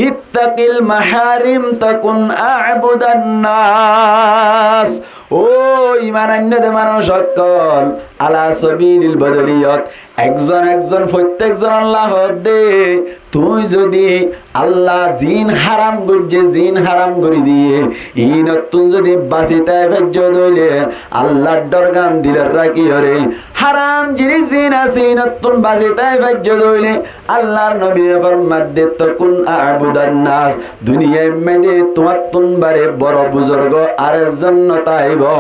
"Ittaqil maharim takun a'budan nas." Ó iman ainno de manúc ókkol, ala sabilil bodoliyot, ekzon ekzon, fottek zonolla hoódde, tuñí zodi Allah ziín haram goijjé, ziín haram gori diye, iínottun zodi basi tái faijjó de óile, Allar dorgan dilot rakíyore, haram jinis ziín asé, iínottun basi tái faijjó de óile, Allar nobiye formadde, "Takun a'budan nas." Duniyair maze tuáñttun bade boro buzurgo ar ekzon no táibo.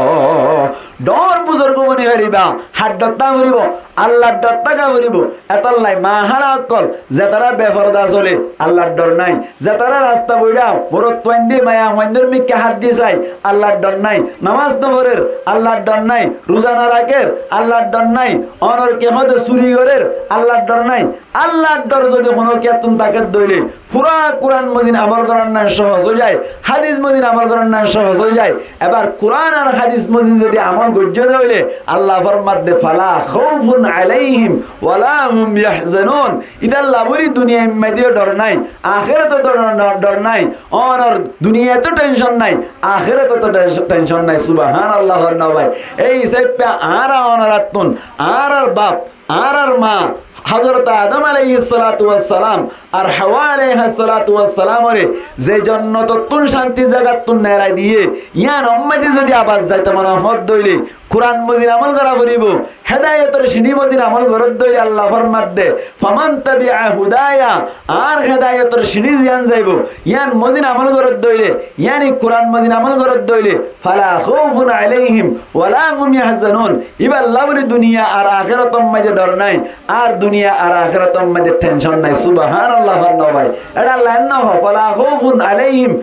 Dhoóñr buzurgo boni faribá, har dhor táka foribó, Allar dhor táka foribó. Etollá mahára ókkol, zetará beforda sole, Allar dhor nái. Zetará rasta boiçá, morotfuain de, maiyafuaindor mikká hát di sai, Allar dhor nái. Nomás no forer, Allar dhor nái. Ruza no raker, Allar dhor nái. Onor ki hoó de suri gorer, Allar dhor nái. Allar dhor zodi hono kiyattun táke de óile, fura Kuran mozin amol goronnan sohos ói zai, hádis mozin amol goronnan sohos ói zai. Ebar Kuran ar hádis mozin zodi amol goijjó de óile, Allah formadde, "Fala khaufun alaihim wala hum yahzanun." Ítalla bóli duniyair maze yó dhor nái, ahératot dhor, dhor, dhor nái. Onor duniyait ó tension nái, ahératot ó ten-, tension nái. Subhanallah, hon na bái. Ei hísafe añára onorattun, añárar baf, añárar maa, Hozrot Adom alaihis salatu wassalam ar Hawa alaihas salatu wassalamore ze jonnotottun cántir zagattun nerai diye, yíanor maze zodi abar zaito mone hoó de óile, Kuran mozin amol gora foribó, hedayotor siñçi mozin amol goró de óile Allah formadde, "Faman tabi'a hudaya", añár hedayotor siñçi ziyán zaibo, yían mozin amol goró de óile, yáni Kuran mozin amol goró de óile, "fala khaufun alaihim wala hum yahzanun." Íballa bóli duniya ar ahérator maze dhor nái, ar duniya ar ahérator maze tension nái. Subhanallah, hon na bái. Eçe Allah no hoó, "Fala khaufun alaihim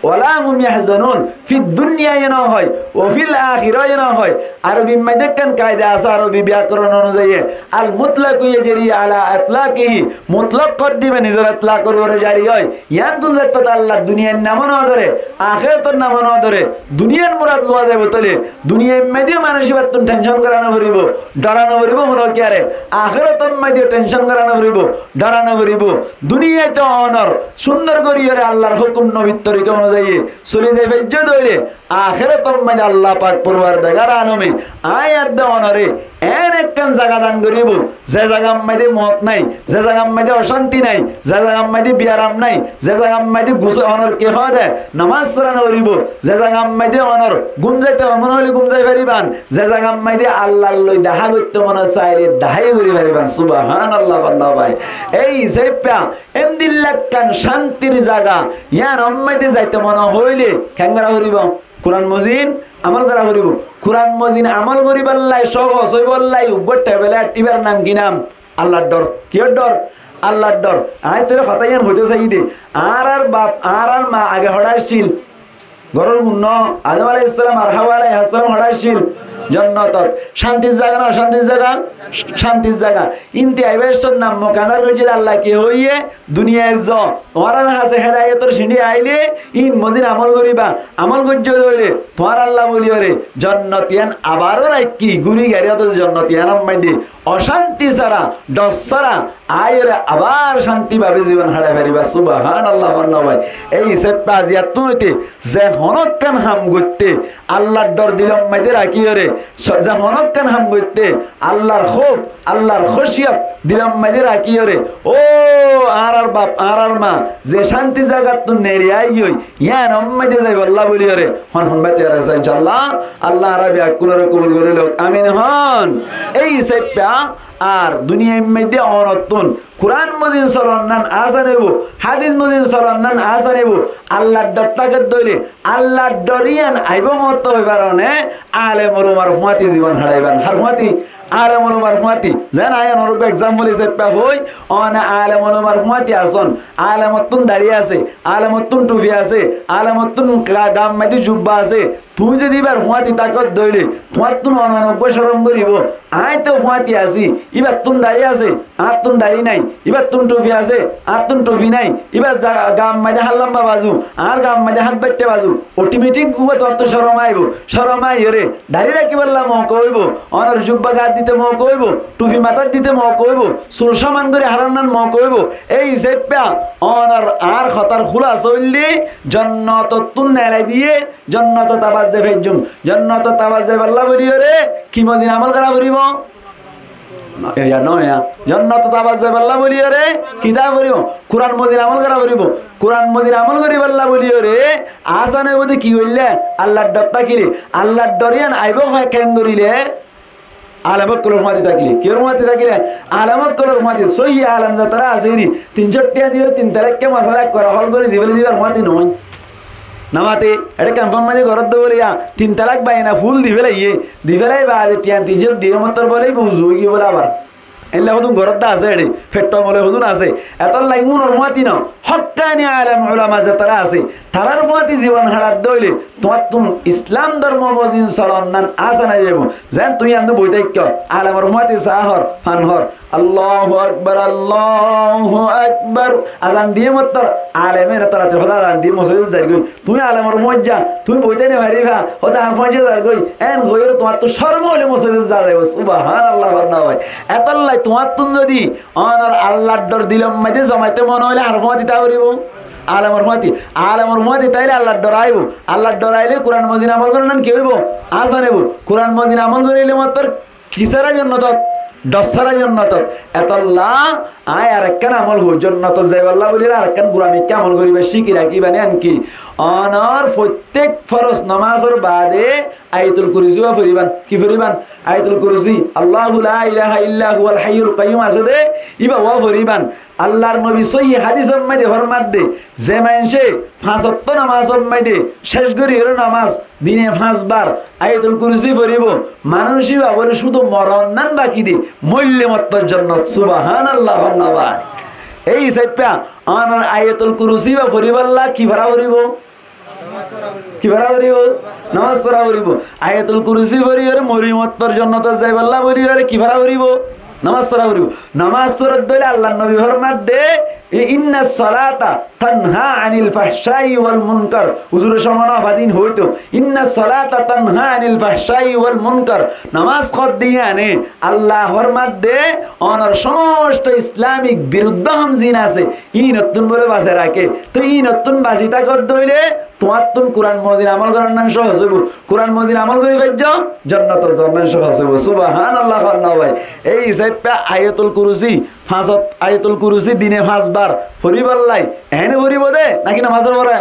wala hum yahzanun." Fid dunya yó no hoó, wa fil akhirah yó no hoó. Arobir maze ekkán kaida asé, arobi byakoron onuzayi, "Al mutlaqu yajri ala itlaqihi." Mutlok hoó de íba nizor itlakor uore jari ói. Yíanottun zaitto Allar duniyair nam ó no dóre, ahérator nam ó no dóre. Duniyar murad luwa zaibo tóile, duniyair maze yó manúc íbattun tension gora no foribó, dhora no foribó hono kiyáre. Ahérator maze yó tension gora no foribó, dhora no foribó. Duniyait onor cúndor goriyore Allar hókum nobir torika onuzayi soli zai faijjó de óile, ahérator maze Allah pak forwardegare alome añí adde onore en ekkán zaga dan goribó, ze zagar maze mout nái, ze zagar maze ocánti nái, ze zagar maze biyaram nái, ze zagar maze gusó, onor ki hoó de, nomás fora no foribó, ze zagar maze onor gúm zaito mone óile gúm zai faribán, ze zagar maze Allar loi dahá goitto mone saile dahái gori faribán. Subhanallah, hon na bái. Ei hísafe endilla ekkán cántir zaga, yíanor maze zaito mone hoile keén gora foribó? Kuran mozin amol gora foribó. Kuran mozin amol goriballa sohos óibolla uggwá tablet, íbar nam ki nam? Allar dhor. Kiyór dhor? Allar dhor. Añí tore hotá yían hoito saiyí de. Añárar baf, añárar maa age hoçé accíl? Goror gunno, Adom alaihis salam ar Hawa alaihas salam hoçé accíl? Jonnotot. Cántir zaga na ocántir zaga? Cántir zaga. Ínte aibár sómot nam mukarar goijjé de Allah ki hoiyé? Duniyair zo. Tuáñrar hañsé hedayotor siñçí ailé, ín mozin amol goríba. Amol goijjó de óile, tuáñralla bóliyoré jonnot yián abaró raikí, gúri gari óto jonnot yiánor maze. Ocánti sára, dhor sára, aiyóre abar cánti bábe zibon háçai faribá. Subhánallah, hoór na bái. Ei hísafe aijjattún óite ze honókkán ham goitté Allar dhor dilor maze rakíyoré, ze honókkán ham goitté Allar hóuf, Allar hóciyot dilor maze rakíyoré, ó añárar baf, añárar ma, ze cánti zagattún neri aiyói, yiánor maze zaibolla bóliyoré, hon hon bái toiyar asó, incállah. Allah añára beggúnoré kobul gorí louk. Amin hon. Ei hísafe ar duniyair maze onottún Kuran mozin solonnan asán óibo, hádis mozin solonnan asán óibo, Allar dhor táke de óile, Allar dhor yián aibó hoóñtte hoi faron né, alem ulamar fúañti zibon háçaiban. Har fúañti? Alem ulamar fúañti. Zeén aññí onottú example hísafe hoói, one alem ulamar fúañti asón, alemottún dari asé, alemottún thufi asé, alemottún ga-, gaar maze jubba asé, tuñí zodi íbar fúañti táko de óile, tuáñttún one one uggúa corom goríbo, aññí to fúañti así, íbattún dari asé, añáttún dari nái, íbattún thufi asé, añáttún thufi nái, íbar za-, gaar maze hát lamba bazu, añár gaar maze hát baiththá bazu, otometik uggúa tuáñttú corom aibó, corom aiyóre, dari rakíbolla mouka óibo, onor jubba gaat dite mouka óibo, thufi matát dite mouka óibo, sul cóman gorí hárannan mouka óibo. Ei hísafe onor añár hotár húlasa óilde, jonnotottún nelai diyé, jonnotot abar zai faijjum. Jonnotot abar zaibolla bóliyoré ki mozin amol gorá foribó? No, ya, no, ya. Jonnotot abar zaibolla bóliyoré ki táka foribó? Kuran mozin amol gorá foribó. Kuran mozin amol goríbolla bóliyoré asán óibo de ki óile? Allar dhor tákile. Allar dhor yián aibó hoi keén goríle? Alem ókkolor fúañti tákile. Kiyór fúañti tákile? Alem ókkolor fúañti. Sóiyi alem zetará asé eri, tin cót thiañ diyóre tin talak ke masala ekkore hól gorí diféle dibar fúañti noó. Namate, eçé kemfor maze goródde bóle ya, tin talak baina ful difélaiyé, difélai baade thiañ tin cót diyé mottor bóle buzu óigiyé bóle abar. Éilla hodún goródde asé eçé, fetto mole hodún asé. Etólla iínor fúañti no, hókkani alem ulama zetará asé, tarár fúañti zibon háçadde óile, tuáñttún Islam dórmo mozin solonnan asán ói zaibó. Zeén tuñí yíandu boi táikko, alemor fúañti saá hoór, fan hoór, Allahu Akbar, Allahu Akbar. Azan diyé mottor, aleme ene toratir hotá azan diyé mosóidot zairgói. Tuñí alemor fúañti, tuñí boi táki no faribá, hotá añár fúañti zairgói. Eén hoiyóre tuáñttú córmo óile mosóidot za zaibó. Subhánallah, hoór na bái. Etólla tuáñttún zodi onor Allar dhor dilor maze zomaite mone óile har fúañti táka foribó? Alemor fúañti. Alemor fúañti táile Allar dhor aibó. Allar dhor aile Kuran mozin amol goronnan ki óibo? Asán óibo. Kuran mozin amol goríle mottor ki sára jonnotot? Dhor sára jonnotot. Etólla aññí arekkán amol hoói, jonnotot zaibolla bóli arekkán gurami ekká amol goríba cíki rakíba né anki. Onor fottek foros nomazor baade Ayatul Kursi uwá foribán. Ki foribán? Ayatul Kursi. Allahu la ilaha illa huwal hayyul qayyum asé de, íba uwá foribán. Allar nobi sóiyi hádisor maze formadde, ze maincé fañs ottó nomazor maze céc gorí óre nomaz, dine fañs bar Ayatul Kursi foribó, manúic íba bóle cúdu moronnan baki de, moille mottor jonnot. Subhánallah, hoór na bái. Ei hísafe onor Ayatul Kursi íba foribálla ki fora foribó? Ki fora foribó? Nomaz fora foribó. Ayatul Kursi foriyóre mori mottor jonnotot zaibolla bóliyoré ki fora foribó? Nomaz fora foribó. Nomaz foradde óile Allar nobi formadde, e, inna solata tanha anil fahshai wal munkar. Huzure cóma no fadin hoito. Inna solata tanha anil fahshai wal munkar. Nomaz foradde yíane Allah formadde onor somosto Islamik biruddó ham zin asé, íinottún bóle basai raké. Toi íinottún basi tákodde óile tuáñttún Kuran mozin amol goronnan cóhos óibo. Kuran mozin amol gorí faijjó, jonnotot zonnan cóhos óibo. Subhánallah, hoór na bái. Ei hísafe Ayatul Kursi, fañs ot-, Ayatul Kursi dine fañs bar foribálla, eéne foribó de, náki nomazor fore?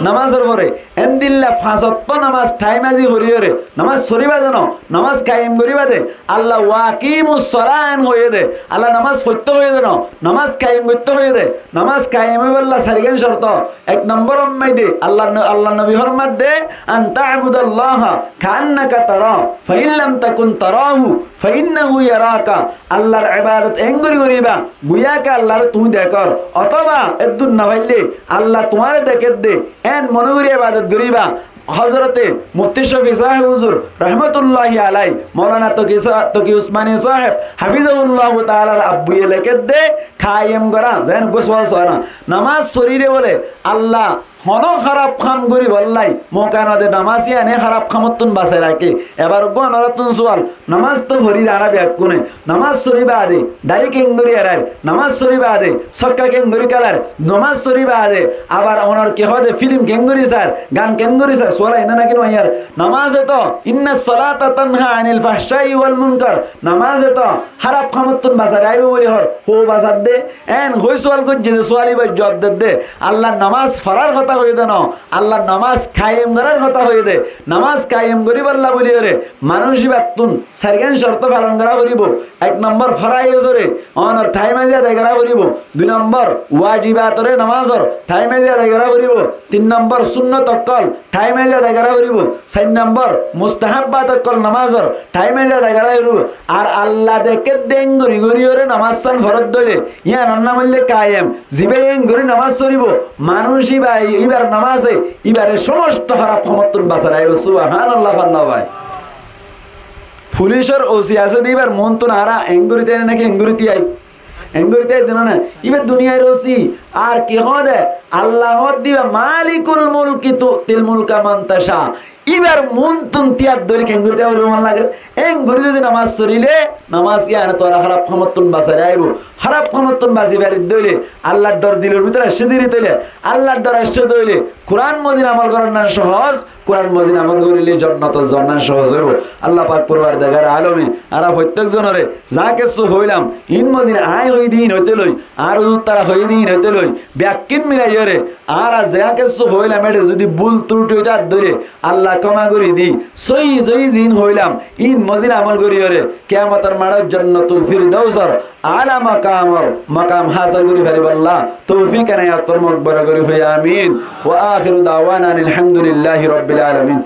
Nomazor fore. Endilla fañs ottó nomaz thaim azi foriyóre, nomaz foribá de no, nomaz kaim goríba de. Allah wa aqimus solah en hoiyé de. Allah nomaz foitto hoiyé de no, nomaz kaim goitto hoiyé de. Nomaz kaim óibolla sairgán corto. Ek nombor ot maze de Allar no-, Allar nobi formadde, an ta'budallaha kaannaka tarahu, fa in lam takun tarahu, fa innahu yaraka. Allar ebadot en gorí goríba, guyáke Allaré tuñí dekór. Otóba eddur no faille, Allah tuáñre dekédde, en mone gorí ebadot goríba. Hozorote Mufti Cofi sáheb huzur rahmatulláhi alai, Moulana Toki sá-, Toki Usmani sáheb hafizahulláhu taalar abbuye lekédde, kayem gorá, zeén uggúa sual soóna, nomás foríre bóle Allah honó háraf ham goríbolla mouka node, nomás yíane háraf hamottún basai raké. Ebar uggúa onoráttun sual, nomás to forír añára beggúne, nomás forí baade dari keéngorí eráir, nomás forí baade sókka keéngorí kélair, nomás forí baade abar onor ki hoóde fílim keéngorí sair, gan keéngorí sair, sual aiyé né náki no aiyér? Nomáze to, inna soláta tanhá anil fahcái wal munkar, nomáze to háraf hamottún basai raibó buli hoór, hó basadde? Eén hoi sual goijjé de sual íbar juab dedde, Allar nomás forár hotá hoiyé de no, Allar nomás kayem gorár hotá hoiyé de. Nomás kayem goríbolla bóliyoré manúic íbattún sairgán corto falon gorá foribó. Ek nombor, foráizoré onor thaim aizé adai gorá foribó. Dui nombor, wajibatoré nomásor thaim aizé adai gorá foribó. Tin nombor, sunnot ókkol thaim aizé adai gorá foribó. Sair nombor, mustahabbat ókkol nomásor thaim aizé adai gorá foribó. Ar Allah dekédde eéngorí goríyoré nomássan foródde óile, yíanor nam óilde kayem. Zibá eéngorí nomás foribó, manúic íba, íbar nomáze íbare cómosto háraf hamottún basai raibó. Subhánallah, hoónna bái. Fulicór osi asé de, íbar muúntu añára eéngorí tiyai né náki eéngorí tiyai? Eéngorí tiyai de no né? Íba duniyair osi. Ar ki hoóde, Allah hoódde íba malikul mulki tu'til mulka man tacá. Íbar muúntun tiyadde óile keéngorí tiya foribó, mone lagér? Eéngorí zodi nomás foríle, nomás yíane tuáñre háraf hamottún basai raibó. Háraf hamottún basi faridde óile Allar dhor dilor bútore aiccé de tóile, Allar dhor aiccé de óile Kuran mozin amol goránnan sohóz, Kuran mozin amol goríle jonnotot zonnan sohóz óibo. Allah pak Forwardegare alome añára fottíek zonoré zaá kessú hoóilam, iín mozin aññí hoiyí de iín óite loi, añár uzuttara hoiyí de iín óite loi, bekkín milaiyoré añára zaá kessú hoóilam, éçe zodi búl truthi ói táke de óile Allah kóma gorí di, sóiyi sóiyi ziín hoóilam, iín mozin amol goríyoré kiyamotor maçót jonnotul firdausor ala makamor makam hásil gorí faribólla toufik enayat formok, boro gorí hoiyí amin. Wa akhiru dawana anil hamdulillahi rabbil alamin.